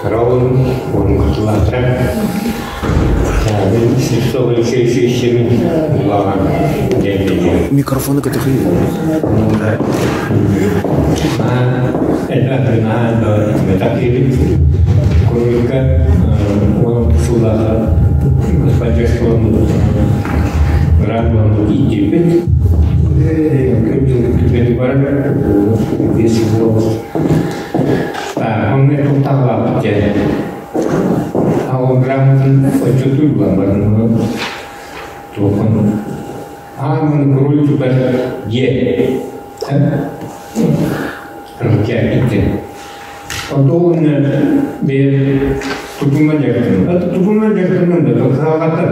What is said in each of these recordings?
Кыра уолум уон кытылаатара. Мин Слепцов Алексей Алексеевичтиин улахан диэн Микрофону көтөхүй. Элбэх наһаа элбэх киһибит. Куруука 16 сыллааҕы господдержкаламмыт грант ииттибит. Күн түбэти баран 5 сыл онно тултаҕалаабыт дьэ. Ол грамотын отчуттуур булан баран туохан аан кролик тутар дьиэ кэлбиттин. Онтон бэйэ тутунан дьарыктанан, тутунан дьарыктанан да кыһалҕаттан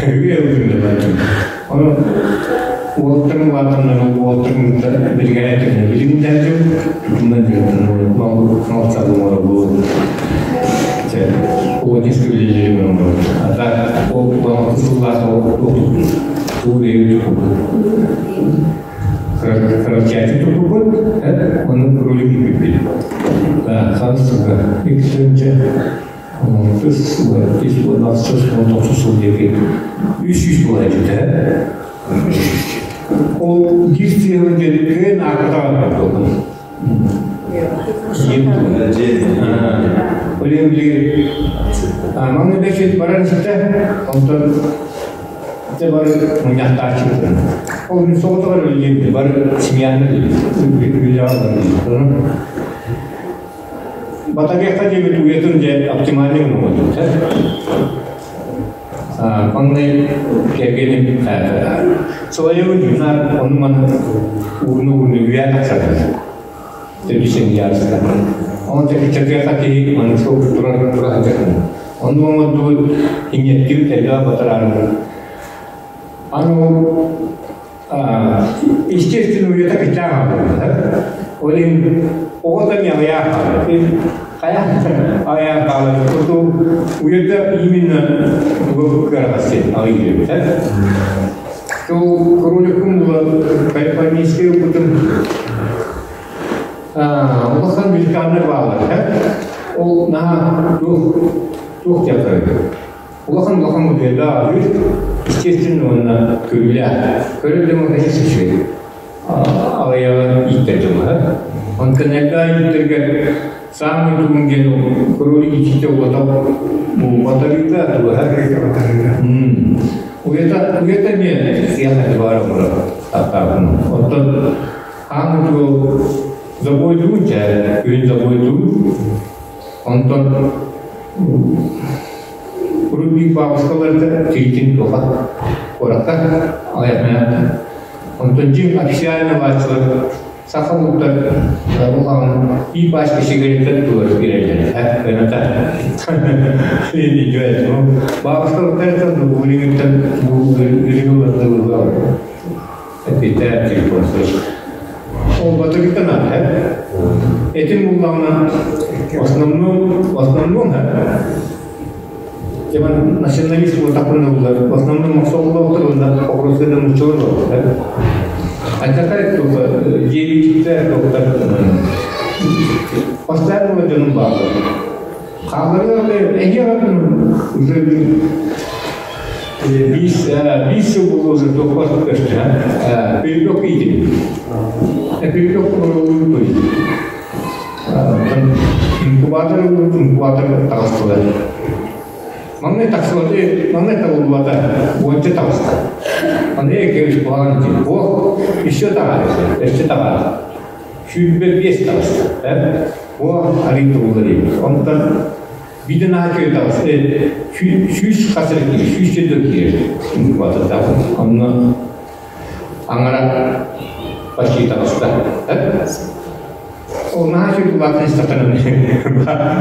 үө ылдым Ону уолаттарым улаатаннар уолаттарым биригээдэ билигин дьарыгым тутунан дьарыктанан мал-сал оҥоробут. Уолаттар үлэлэрин оҥоробут. А так ол сыллаах ол бэйэбит Кырачааччы туппуппут, ону кролик ииппиппит. Хас сылга икки алтыс ис 16 19 сыл диэки 300 буола дьиттэ. Ол биир сыһын диэн кыайан ааккатаҕа буоллум. Олен били манна бэчет баран ситэ, онтон Те бары мунньахтааччыбытын. Ол мин соҕотоҕор үлэлиэбит, бары семьяны үлэҕэ барбыт. Батарейка диэбит уйатын дьэ оптимальный оҥорбут. Маҥнай кэргэним сылайабын дьунаар ону маны ууну-ууну үйээн тахсарбыт. Төбүсен ярыста. Оны чакыаха киһи маны сол турар тура сылдьар. Ону оҥордубут иҥиэттибит элбэх батараанын. Аны ол естественно уйата кыччаан хаалбыт. Ол иһин оҕо да аҕыйаах хаалбыт. Хайа аҕыйаах хаалбыт. Уйата именно кыараҕас аҕыйыыр. Ол кроликум була калифорнийскай ылбытым. Улахан великаннар бааллар. Ол наһаа туох туох диэхтэрэй улахан улахан моделлаах естественно уонна көрүүлээх. Көрөр дьоҥҥо конечно үчүгэй. Аҕыйаҕы ииттэр дьоҥҥо. Онтон элбэх ииттэргэ саамай тугун диэн кролик иччитэ улата бу батарыыта туһа. Уйата уйата эмиэ сыах баар оҥорор аттаабын. Оттон хаан утугу забойдуун чээ күн забойдуун. Онтон урут биир бабушкаларда тиитин туха куоракка аҕыйахмайаата. Онтон дьиҥ официально бааччылар саха омуктар улахан биир пачка сигареттан тугар биэрэллэр. Кыната. Бабушкалар бу бу Эппиттээ телефон Ол батырыктан аата. Этим буллаҕына основном основном Тема националист буолтахпына буллар. В основном мохсоҕолоохтор уонна образгына нууччалар буолаллар. Антакай только дьиэлииттэр доктор постоянно дьонум бааллар. Хаалларыгар эһиэхэ уже 5 сыл буолуо уже тохпот көстө. Перелёк иитин. Перелёк инкубатор инкубатор таҕыстылар. Маҥнай тахсыбаты, маҥнай табыллыбата, уонча таҕыста. Аны кэбис куһаҕан дии. О, еще таҕаар, өссө таҕаар. 25 таҕыста. О, арый табыллар эбит. Онтон биирдэ наһаа үчүгэй таҕыста. 100 хас эрэ киирэр, 100 киирэр инкубатордаах. Онно аҥара почти таҕыста. Ол наһаа үчүгэй улаатан истэххинэ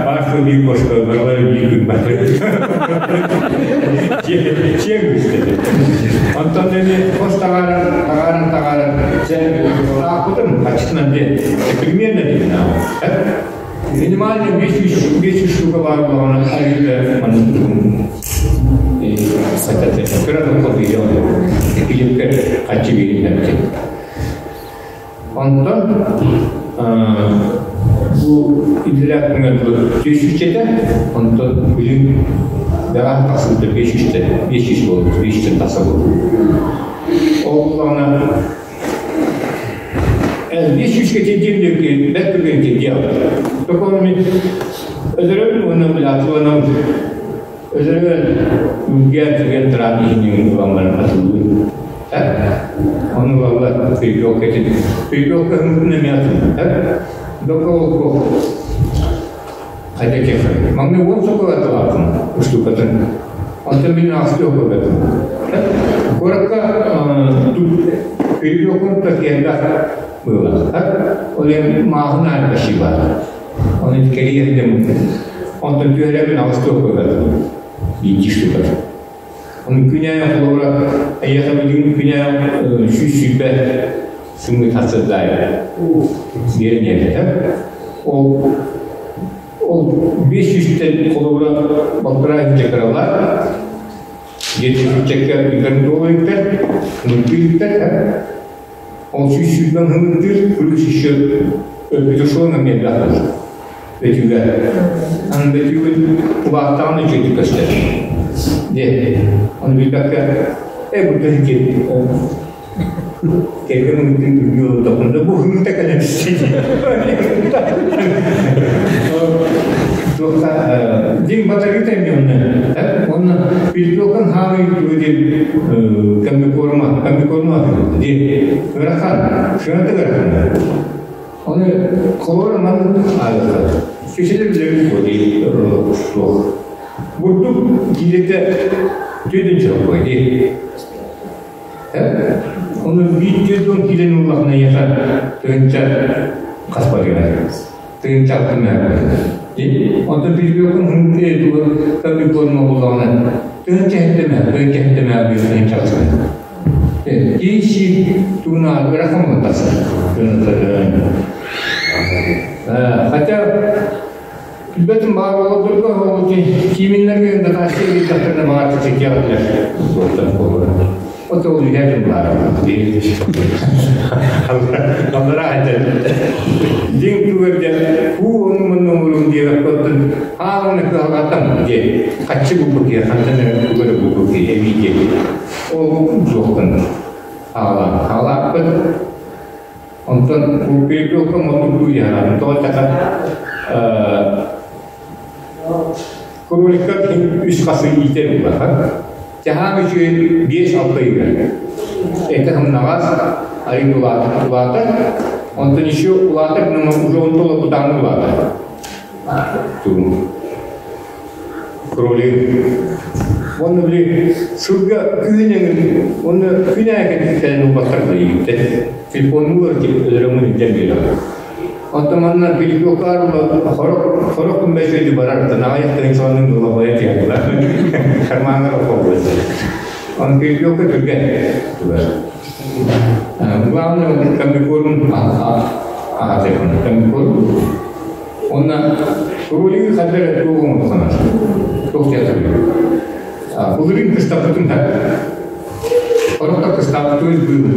баар биир боско барылары биир күн бар. Чиэҥ истэ. Онтон эми хос таҕааран, таҕааран, таҕааран, аахпытым хаччытынан диэн, примерно диэн Минимально 500 500 штука баар буолаҕына арыыта маннык кыра да копия килипкэ хаччы биэриллэр. Онтон Бу иллэрээ күҥҥэ дылы 200-чэтэ, онтон билин бэҕэһээ тахсыбыта 500-тэн, 500 буолбут, 500-тэн тахса буолбут. Ол буллаҕына 500-ке тиэрдиэн бэрт түргэн тиэрдиэ Такой мин өлөрөбүн уонна билаатыланабын. Өлөрөн үргээн түгэн тыраан иһин ылан баран атыллыыр. Ону ылаллар перепелка этин. Перепелка ыһыҥытын эмиэ атыллар. Дока ол хайда кефе. Маҥнай уон сокол атылаатым устукатын. Онтон мин аҕыстыы окуобатым. Куоракка перепелканы тахиэллэх быылах. Ол эм мааһын аан баар. Оны кэрийэрдим. Онтон түһэрэмин аҕыстыы окуобатым. Биирдии штуката. Оны күнээн холобура эйиэхэ билигин күнээн 120 сымыыт хасырдаай диэн этэ. Ол ол 500-тэн холобура балтараа иһинчэ кыралар диэти сүүччэккэ ыытарын туолуйуктар, ымыттыыттар, ол 120 ымыттыыр плюс еще петушона миэрбэхтэр бөтүүгэ. Аны бөтүүгүн улааттаҕын үчүгэйдик көстөр. Диэ, ону билбэккэ, э бу киһи кэргэн ымыттыын үргүү олордохпуна бу ымыта кэлэн туохха дьиҥ батарыыта эмиэ онно онно перепелкан хаамый тугу диэн комбикорма комбикорма диэн ыарахан сыаната ыарахан Оны холор маннык аайыллар. Кишилер билэр буолии суох. Бурдук киилэтэ түөдүн чолбой дии. Оны биир 40 киилени улахына яха тыһынча хас барыгар. Тыһынча алтын мэ. Онтон перепелкын хынты тугу комбикорма буллаҕына тыһынча хеттемэ, тыһынча хеттемэ тыһынча алтын. Киһи тугуна ыарахан тахсар. Хотя билбэтим баар олордорго ол кииминнэргэ датааччы биэрдэхтэринэ баҕар чэчэкиэҕилэр суоттан буолар. Ото ол үһээдим баар. Аллара айтан. Дьиҥ тугар дьэ хуу ону мунну оҥорун диэбэккэ хааланы кыһалҕатам диэн хаччы булбут киһи хантан эрэ тугу эрэ булбут киһи эбии диэн ол суохтан хаалаан хаалааппыт. Онтон перепелка мотуктуу яһаан тоҕо эттэххэ кроликка үс хасы иитэр улахан. Чаһаан үчүгэй 5-6 ыйга. Эти хымнаҕас, арыый улаатар улаатар. Онтон еще улаатар гына уже онто лопутааны улаатар. Тугум. Кролик. Уонна били сылга күн эҥин уонна күн аайы кэлэн ылбаттар ииттэ. Телефоннуулар өлөрөҥүн илдьэн биэрэҕин. Оттон манна перепелкаар хорох хорох күн бэчүөдү барар аҕыйах тыһыынчаланын ылабайа тиһэллэр. Кармаҥҥар околбут. Он перепелка түргэн тугар. Главное, комбикорм аҕатыахын комбикорм. Онно кролигы ханна эрэ туох оҥордоххуна туох театры былырыын кыстаппытым да орохто кыстаабытын быыбын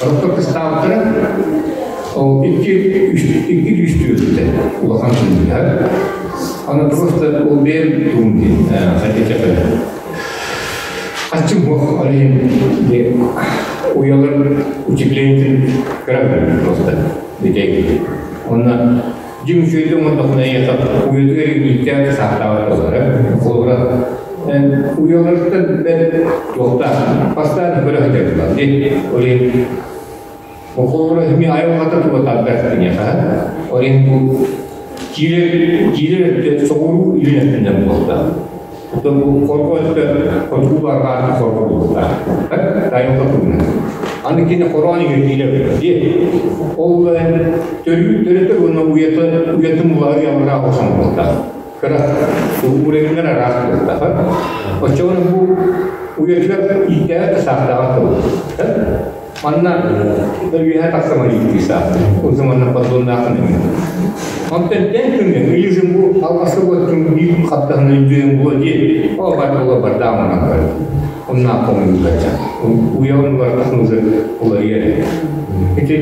орохто кыстаабыттара ол икки икки үстүү улахан сылдьар аны просто ол бэйэм туум диэн хотите хаччым буох ол иһин уйалар утеплениетин кыра просто бүтэйбит. Онно дьиҥ үчүгэйдик оҥордоххуна эйиэхэ уйатыгар ииттээх саахтаабат буолара. Холобура, уйаларыттан бэл туохтаах бастаан көрө сылдьар дии. Ол иһин холобура эмиэ айылҕата туга тардар киниэхэ. Ол иһин бу киирэр киирэр өттө соҕуруу илин өттүнэн буолта. Оттон бу хорго өттө хотугу арҕаатын хорго буолуохтаах. Айылҕа туһунан. Аны кини хороон иһэр киирэр дии. Ол төрүү төрөтөр уонна уйата уйатын улаҕар яллара охсон буолуохтаах. Кыра уурэгиннэр араас буолуохтаах. Оччоҕуна бу уйатыгар ииттээх да саахтааҕа тыл. Манна үөһэ тахсаман ииттиисаа. Узун манна поддоннаахын эми. Онтон тэн күҥҥэ ыйыжын бу алҕаска буоттун биир хаптаһын өйдүөн буо дии. О бар ола бардаамана бар. Онна хомуйуллача. Уйаҕын уларытахын уже уларыйар. Ити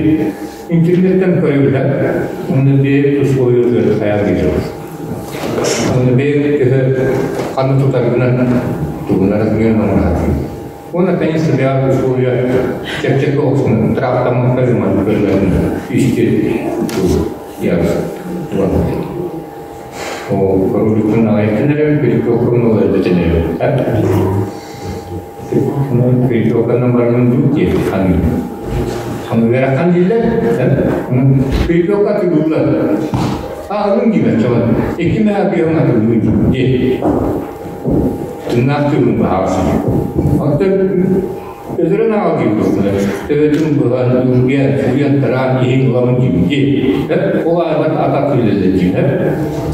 интернеттен көрүллэр. Онно бэйэ условия хайаан биэрэр. Онно бэйэ төһө ханна тутаргынан тугунар гынан оҥоратын. Уонна конечно бэйэ условия чэпчэки охсун траптаммакка ыман көрүллэрин исти ярыс О, королюктун аҕайыттан эрэ перепелканы ыларбытын эрэ. Перепелканан баран дуу диэн ханыы. Ханыырахан дииллэр. Перепелка атыылыыллар. Ааҕын диибэт чоҕон. Икки мэһэ биһон атыылыы дии. Тыыннаах тыынын баһаҕасый. Оттон Өтөрүн аҕал диэбит Төбөтүн быһан, үргэн, сууйан тараан иһин ыламын диэбит. Ол аайбат атах үлэлэр диэн.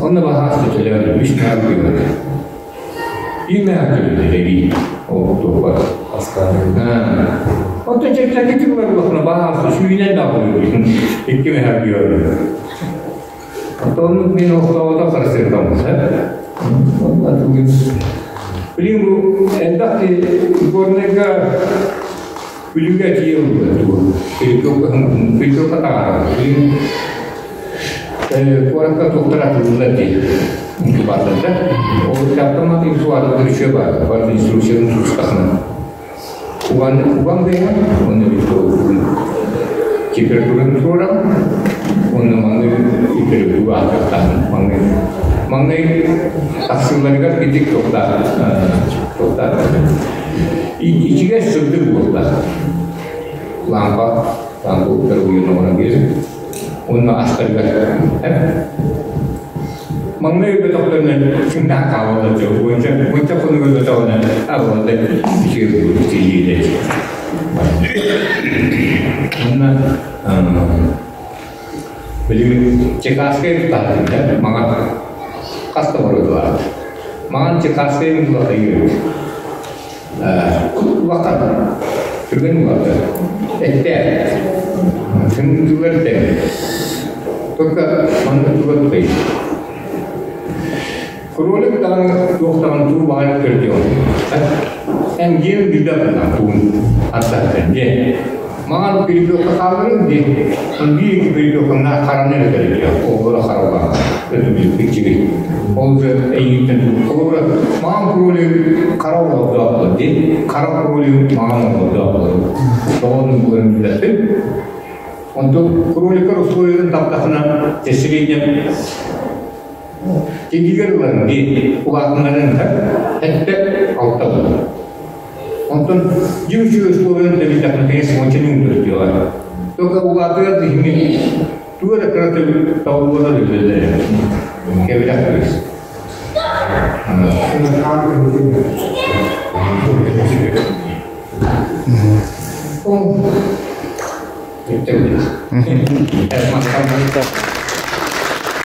Онно баһаас төлөөн үс мэһэ быһыт. Биир мэһэ төлөдө эбии. Ол туохпар. Оттон чэпчэки тыллар улахана баһаас сүүнэн да буолуйун. Икки мэһэ бүөрү. Оттон мин охтоото харыстырдам. Билин бу элбэх горнайга күлүгэ тиийэ Перепелка таҕара. Билин куоракка туохтар атыллар дии инкубаторда. Ол автомат инкубатор еще бар. Бар инструкцияны тутустахына. Уган уган бэйэм, онно температураны туруорам, онно маҥнай температура аатыртаан маҥнай маҥнай тахсыыларыгар итик тохтаах тохтаах ичигэс сырдык буолла лампа лампа уктар уйун оҥорон биэрим уонна астарыгар Маҥнай өтөхтөрүнэн сыҥнаах хаалаллар дьэ уонча уонча хонук өтөҕүнэн арыллан тиийиилэр. Онно билигин Чекасскай тутаһытында маҥан хас да боруодалаах. Маҥан Чекасскай муҥулатайыы улахан түргэн улаатар. Эттээх. Тымныылар тэҥ. Только манна туга тутай. Кролик даҕаны туох даҕаны туу баҕар көрдүөҕүн. Эн дьиэҥ билбэт гына туун аттаттан дьиэ. Маҥан перепелка хаалларыҥ диэн биир перепелканнаах хараны эрэ көрдүөх. Оҕолоро харалаах. Өтүбүт иччигит. Ол же эйииттэн холобура маҥан кролик хара оҕолордоох диэн хара кролик маҥан оҕолордоох тоҕо буларын билбэппин. Онтон кроликтар условиятын таптахына среднем тигигэр ылан дии улаатыннарын эттэ алта буолар. Онтон дьиҥ үчүгэй условияны тэбитэххинэ конечно онча нүҥ Только улаатыгар дихими тугу эрэ кыра табыллыбата биллэр кэбирэх кыыс.